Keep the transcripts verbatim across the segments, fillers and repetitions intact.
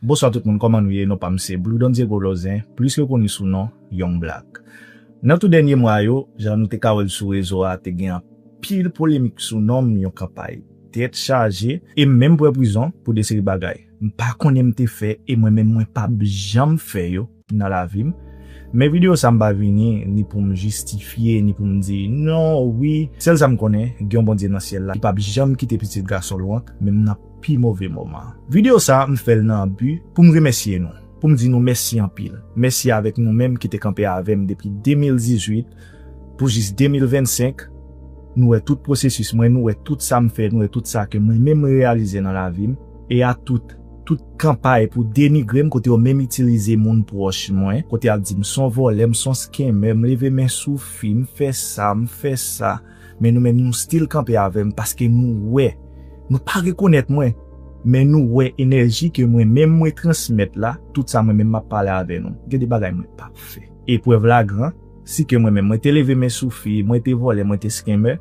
Bonswa tout moun, kòman nou ye? Non pa m se Blue Don Diego Lozen, plis ke koni sou non Young Black. Nan tou dènye mwa yo, jan nou te ka wè l sou rezo a, te gen anpil polemik sou non m, yon kanpay tèt chaje, e m menm pran prizon pou de seri bagay m pa konnen m te fè, e mwen menm mwen p ap janm fè yo nan lavi m. Men videyo sa m pa vini ni pou m jistifye, ni pou m di non, wi. Sèl sa m konnen, gen yon Bondye nan syèl la ki p ap janm kite pitit gason l wont, menm nan pi move moman. Videyo sa, m fè l nan bi pou m remèsye nou, pou m di nou mèsi anpil. Mèsi avèk nou menm ki te kanpe avè m depi de mil dizuit pou jis de mil vennsenk. Nou wè tout pwosesis mwen, nou wè tout sa m fè, nou wè tout sa ke mwen menm m reyalize nan lavi m. E a tout, tout kanpay pou denigre m, kote yo menm itilize moun pwòch mwen, kote y ap di m s on vòlè, m s on scammer, m leve men sou fi, m fè sa, m fè sa. Men nou menm nou still kanpe avè m paske nou wè, nou pa rekonèt mwen, men nou wè enèji ke mwen menm mwen transmèt la, tout sa mwen menm m ap pale avè nou. Gen de bagay mwen p ap fè. E prèv la gran, si ke mwen menm mwen te leve men sou fi, mwen te vòlè, mwen te scammer,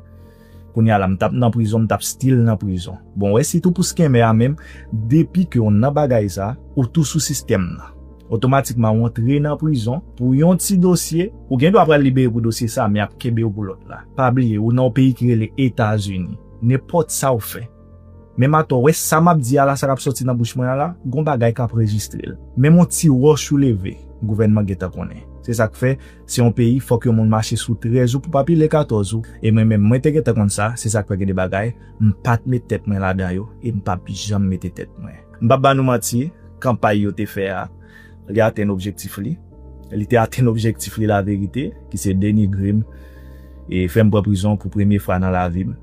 kounye a la m t ap nan prizon, m t ap still nan prizon. Bon, wè sitou pou scammer a menm, depi ke w nan bagay sa, ou tou sou sistèm nan. Otomatikman ou antre nan prizon pou yon ti dosye, ou gen dwa pral libere pou dosye sa, men y ap kenbe w pou lòt la. Pa bliye, ou nan yon peyi ki rele Etazini. Nenpòt sa w fè. Menm atò, wè sa m ap di a la, sa k ap sòti nan bouch mwen an la, gon bagay k ap rejistre l. Menm yon ti wòch ou leve, gouvènman gentan konnen. Se sa k fè, se yon peyi, fòk yon moun mache sou trèz ou pou pa pile katòz ou. E mwen menm, mwen te gentan konn sa, se sa k fè gen de bagay, m pa t met tèt mwen ladan yo, e m p ap janm mete tèt mwen. M p ap ba nou manti, kanpay yo te fè a, li atenn objektif li. Li te atenn objektif li laverite, ki se denigre m, e fè m pran prizon pou premye fwa nan lavi m,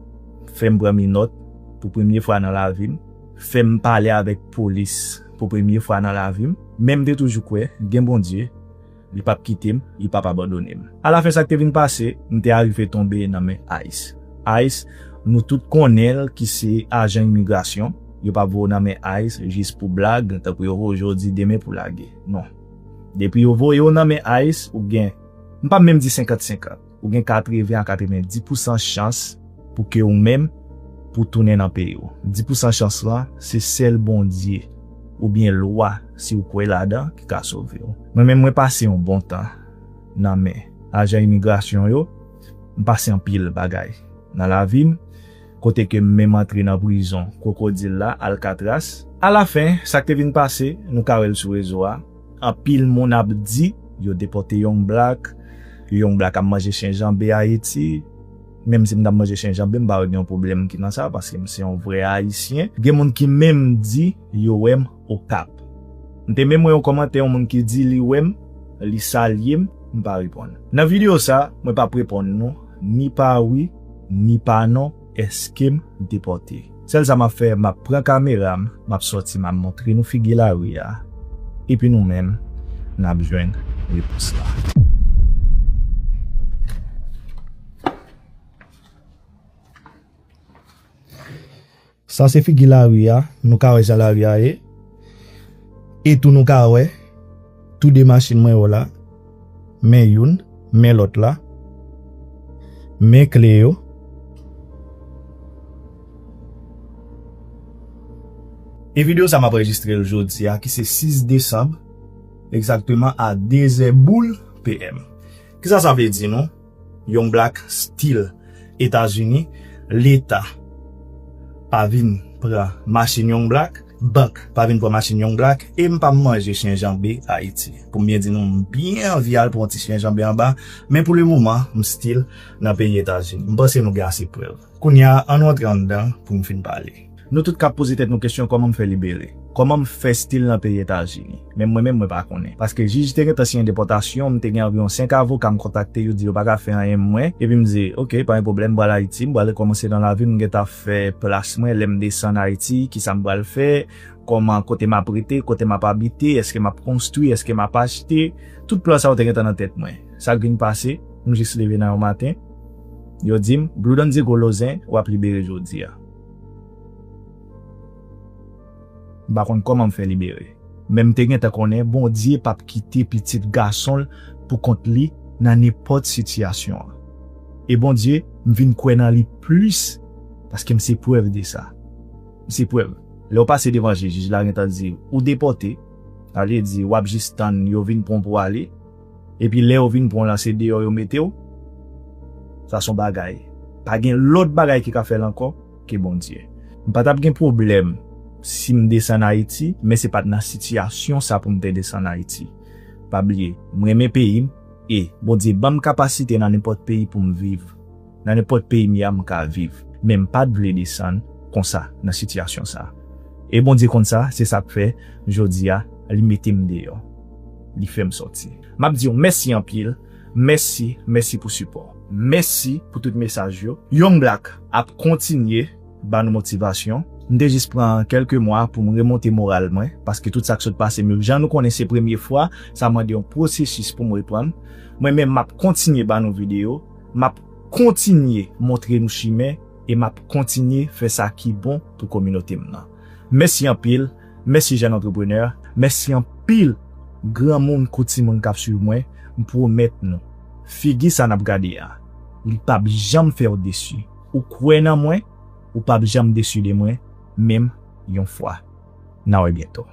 fè m pran minòt pou premye fwa nan lavi m, fè m pale avèk polis pou premye fwa nan lavi m. Men m te toujou kwè gen Bondye, li p ap kite m, li p ap abandone m. Alafen, sa k te vin pase, m te arive tonbe nan men ice. ice, nou tout konnen l ki se ajan imigrasyon. Yo p ap voye w nan men ice jis pou blag, tankou yo voye w jodi, demen pou lage. Non. Depi yo voye w nan men ice, ou gen, m p ap menm di senkant senkant, ou gen katreven a katrevendis pousan chans pou ke ou menm pou tounen nan peyi w. Dis pousan chans lan, se sèl Bondye oubyen lwa, si w kwè ladan, ki ka sove w. Mwen menm, mwen pase yon bon tan nan men ajan imigrasyon yo. M pase anpil bagay nan lavi m, kote ke m menm antre nan prizon kwokodil la, Alcatraz. Alafen, sa k te vin pase, nou ka wè l sou rezo a. Anpil moun ap di yo depòte Young Black, Young Black ap manje chen janbe Ayiti. Menm si m t ap manje chen janbe, m pa wè gen yon pwoblèm ki nan sa, paske m se yon vrè Ayisyen. Gen moun ki menm di yo wè m Okap. M te menm wè yon kòmantè, yon moun ki di li wè m, li salye m, m pa reponn. Nan videyo sa, mwen p ap reponn nou, ni pa wi, ni pa non, èske m depòte. Sèl sa m ap fè, m ap pran kamera m, m ap sòti, m ap montre nou figi lari a. Epi nou menm, n ap jwenn repons la. Sa se figi lari a, nou ka wè jan lari a ye. E tou nou ka wè, tou de machin mwen yo la, men youn, men lòt la, men kle yo. E videyo sa m ap anrejistre l jodi a, ki se sis desanm, egzakteman a de zè boul P M. Kisa sa vle di nou? Young Black still Etazini, Leta pa vin pran machin Young Black, bank pa vin pran machin Young Black, e m pa manje chen janbe Ayiti. Pou m byen di nou, m byen anvi al pran yon ti chen janbe anba, men pou le moman, m still nan peyi Etazini. M panse nou gen ase prèv. Kounye a, ann antre anndan pou m fin pale. Nou tout k ap poze tèt nou kesyon kòman m fè libere? Kòman m fè still nan peyi Etazini? Men mwen menm, mwen pa konnen. Paske jij te gentan siyen depòtasyon, m te gen anviwon senk avoka m kontakte, yo di yo pa ka fè anyen mwen. Epi m di, oke, pa gen pwoblèm, m pral Ayiti, m pral rekòmanse nan lavi m, m gentan fè plas mwen, lè m desann Ayiti, kisa m pral fè, kòman, kote m ap rete, kote m ap abite, èske m ap konstwi, èske m ap achte, tout plan sa yo te gentan nan tèt mwen. Sa k vin pase, m jis leve nan yon maten, yo di m, Blue Don Diego Lozen, w ap libere jodi a. M pa konn kòman m fè libere. Men m te gentan konnen Bondye p ap kite pitit gason l pou kont li nan nenpòt sitiyasyon an. E Bondye, m vin kwè nan li plis, paske m se prèv de sa. M se prèv. Lè w pase devan jij, jij la gentan di ou depòte, Sa vle di, w ap jis tann yo vin pran w pou ale. Epi lè yo vin pran w lan, se deyò yo mete w. Sa se yon bagay. Pa gen lòt bagay ki ka fè l ankò ke Bondye. M pa t ap gen pwoblèm si m desann Ayiti, men se pa t nan sitiyasyon sa pou m te desann Ayiti. Pa bliye, m renmen peyi m, e Bondye ban m kapasite nan nenpòt peyi pou m viv. Nan nenpòt peyi m ye a, m ka viv. Men m pa t vle desann konsa nan sitiyasyon sa. E Bondye konn sa, se sa k fè, jodi a, li mete m deyò. Li fè m sòti. M ap di w mèsi anpil. Mèsi, mèsi pou sipò. Mèsi pou tout mesaj yo. Young Black ap kontinye ba nou motivasyon. M te jis pran kèlke mwa pou m remonte moral mwen, paske tout sa k sot pase m yo, jan nou konnen se premye fwa, sa mande yon pwosesis pou m reprann. Mwen menm, m ap kontinye ba nou videyo, m ap kontinye montre nou chimen, e m ap kontinye fè sa ki bon pou kominote m nan. Mèsi anpil, mèsi jèn antreprenè, mèsi anpil granmoun kou timoun k ap swiv mwen, m pwomèt nou, figi sa n ap gade a, li p ap janm fè w desi. Ou kwè nan mwen, ou p ap janm desi de mwen, menm yon fwa. N a wè byento.